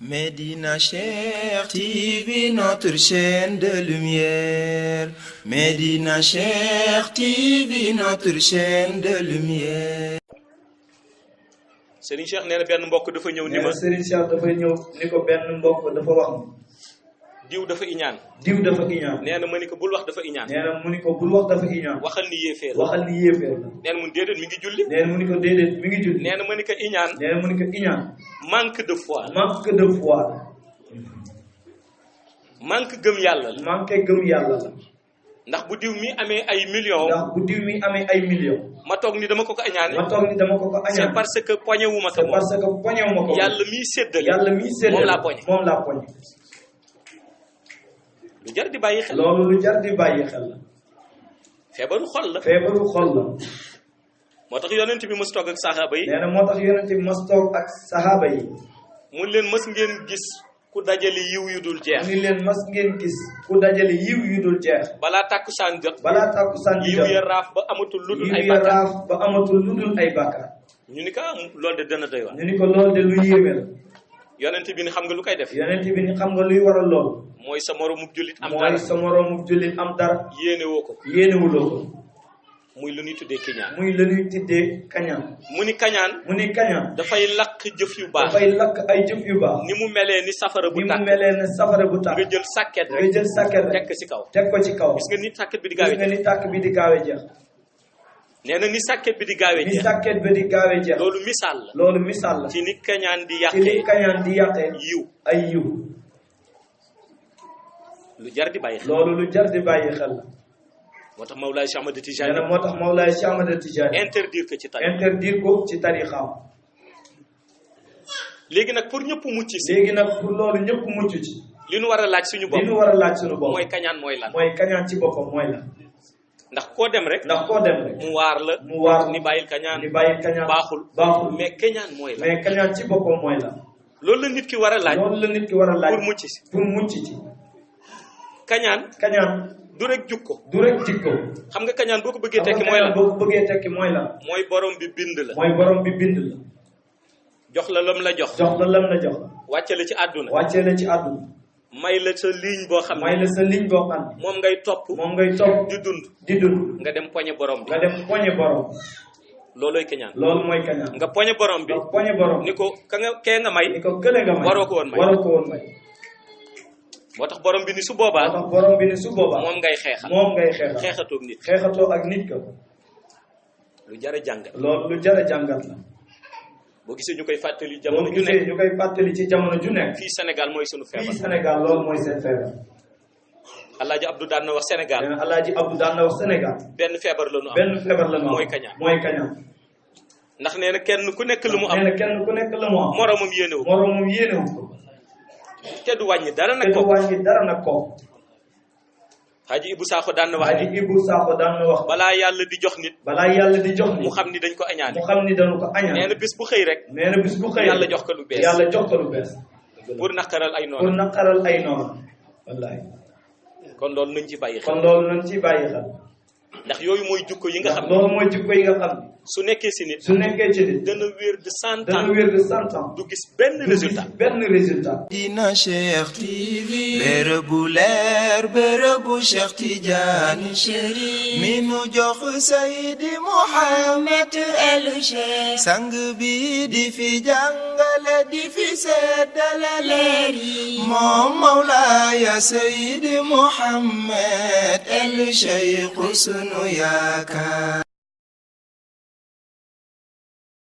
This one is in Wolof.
Médina Cheikh TV, notre chaîne de lumière. Médina Cheikh TV, notre chaîne de lumière. Serigne Cheikh nee na benn mbokk dafa ñëw ni ma. Serigne Cheikh dafa ñëw ni ko benn mbokk dafa wax ma. diw dafa iñaan. diw dafa iñaan. nee na ma ni ko bul wax dafa iñaan. nee na mu ni ko bul wax dafa iñaan. waxal ni yéeféer la. waxal ni yéeféer la. nee na mu déedéet mi ngi julli. nee na mu ni ko déedéet mi ngi julli. nee na ma ni ko iñaan. nee na mu ni ko iñaan. manque de foi. manque de foi. manque gëm yàlla la. manque gëm yàlla la. ndax bu diw mi amee ay millions. ndax bu diw mi amee ay millions. ma toog ni dama ko añaane. ma toog ni dama ko añaane. c'est parce que poñe wu ma ko moom. parce que poñe wu ma ko. yàlla miy séddale. yàlla miy séddale moom laa poñe. moom laa poñe. lu jar di bàyyi xel. loolu lu jar di bàyyi xel la. feebaru xol la. feebaru xol la. moo tax yonent bi mos toog ak saxaaba yi. nee na moo tax yonent bi mos toog ak saxaaba yi. mu leen mës ngeen gis ku dajale yiw yu dul jeex. ni leen mas ngeen gis ku dajale yiw yu dul jeex. balaa tàkkusaan jot. balaa tàkkusaan jot yiw ya raaf ba amatul lu dul ay yiw ya bàkkaar. raaf ba amatul lu dul ay bàkkaar. ñu ni ko loolu de dana doy waar. ñu ni ko loolu de lu yéeme la. yonent bi ni xam nga lu koy def. yonent bi ni xam nga luy waral loolu. mooy sa moroomu jullit am dara. mooy sa moroomu jullit am dara. yéene woo ko. yéenewuloo ko. muy lu ñuy tuddee kiñaan. muy lu ñuy tuddee kañaan. mu ni kañaan. mu ni kañaan. dafay lakk jëf yu baax. dafay lakk ay jëf yu baax. ni mu melee ni safara bu ni tàkk. mu melee ne safara bu tàkk. nga jël sàkket rek. nga jël sàkket rek teg ko ci kaw. teg ko ci kaw. gis nga ni sàkket bi di gis gaawee nga jeex. ni tàkk bi di gaawee jeex. nee na ni sàkket bi di gaawee ni jeex. sàkket bi di gaawee jeex. loolu misaal la. loolu misaal la. ci ni kañaan di ci li yàqee. kañaan di yàqee. yiw. ay yiw. lu jar di bàyyi xel. loolu lu jar di bàyyi xel la. moo tax Mawlaay Cheikh Ahmad nee Tijani na moo tax Mawlaay Cheikh Ahmad Tijani interdire ko ci tarixa. interdire ko ci tarixam. léegi nag pour ñëpp mucc si. léegi nag pour loolu ñëpp mucc ci. li nu war a laaj suñu bopp. li ñu war a laaj suñu bopp. mooy kañaan mooy lan. mooy kañaan ci boppam mooy la. ndax koo dem rek. ndax koo dem rek. mu waar la. mu waar ni bàyyil kañaan. ni bàyyil kañaan baaxul. baaxul mais kañaan mooy lan. mais kañaan ci boppam mooy la. loolu la nit ki war a laaj. loolu la nit ki war a laaj pour mucc si. pour mucc ci. kañaan kañaan du rek jukko. du rek jikko. xam nga kañaan boo ko bëggee tekki mooy lan. boo ko bëggee tekki mooy la. mooy borom bi bind la. mooy borom bi bind la. jox la lam la jox. jox la lam la jox. wàcce la ci àdduna. wàccee la ci àdduna. may la sa ligne boo xam may ne. la sa ligne boo xam ne. moom ngay topp. moom ngay topp di dund. di dund. nga dem poñe borom bi. nga dem poñe borom. loolooy kañaan. loolu mooy kañaan. nga poñe borom bi. nga poñe borom. ni ko ka nga kee nga may. ni ko kële nga may. waroo ko woon may. waroo ko woon may. moo tax borom bi ni su moo boobaa. tax borom bi ni su boobaa. moom ngay xeexal. moom ngay xeexal. xeexatoog nit. xeexatoo ak nit ka. lu jar a jàngat. loolu lu jar a jàngat la. boo gisee ñu koy fàttali boo jamono ju gisee nekk. ñu koy fàttali ci jamono ju nekk. fii Sénégal mooy sunu fii feebar. Sénégal loolu mooy seen feebar. Alaaji Abdou daan na wax Sénégal. nee na Alaaji Abdou daan na wax Sénégal. benn feebar la nu am. benn feebar la ñu am mooy kañaan. mooy kañaan. ndax nee na kenn ku nekk lu mu am. nee na kenn ku nekk la mu am. moromam yéenewu. moromam yéenewu ko. te du wàññi dara te nag du ko. wàññi dara nag ko. Haji Ibou Sakho daan na wax Haji ni. Ibou Sakho daan na wax. balaa yàlla di jox nit. balaa yàlla di jox ni mu xam ni dañ ko añaane. mu xam ni dañu ko añaan. nee na bis bu xëy rek. nee na bis bu xëy yàlla jox ko lu bees. yàlla jox ko lu bees. pour naqaral ay pour noonu. naqaral ay noonu. wallaahi. kon loolu nañ ci bàyyi xel. kon loolu nañ ciy bàyyi xel. ndax yooyu mooy jukko yi nga xam ne. loolu mooy jikko yi nga xam ne. su nekkee si nit. su nekkee ci nit. dana wér de 100 ans. dana wér de 100 ans. du gis benn résultat. benn résultat. Médina Cheikh TV, bërëbu leer bërëbu Cheikh Tidiane Chérif mi nu jox Seydi Mouhamed El Cheikh sang bi di fi jàngale di fi seddale leer yi moom Mawlaaya Seydi Mouhamed El Cheikh sunu yaakaar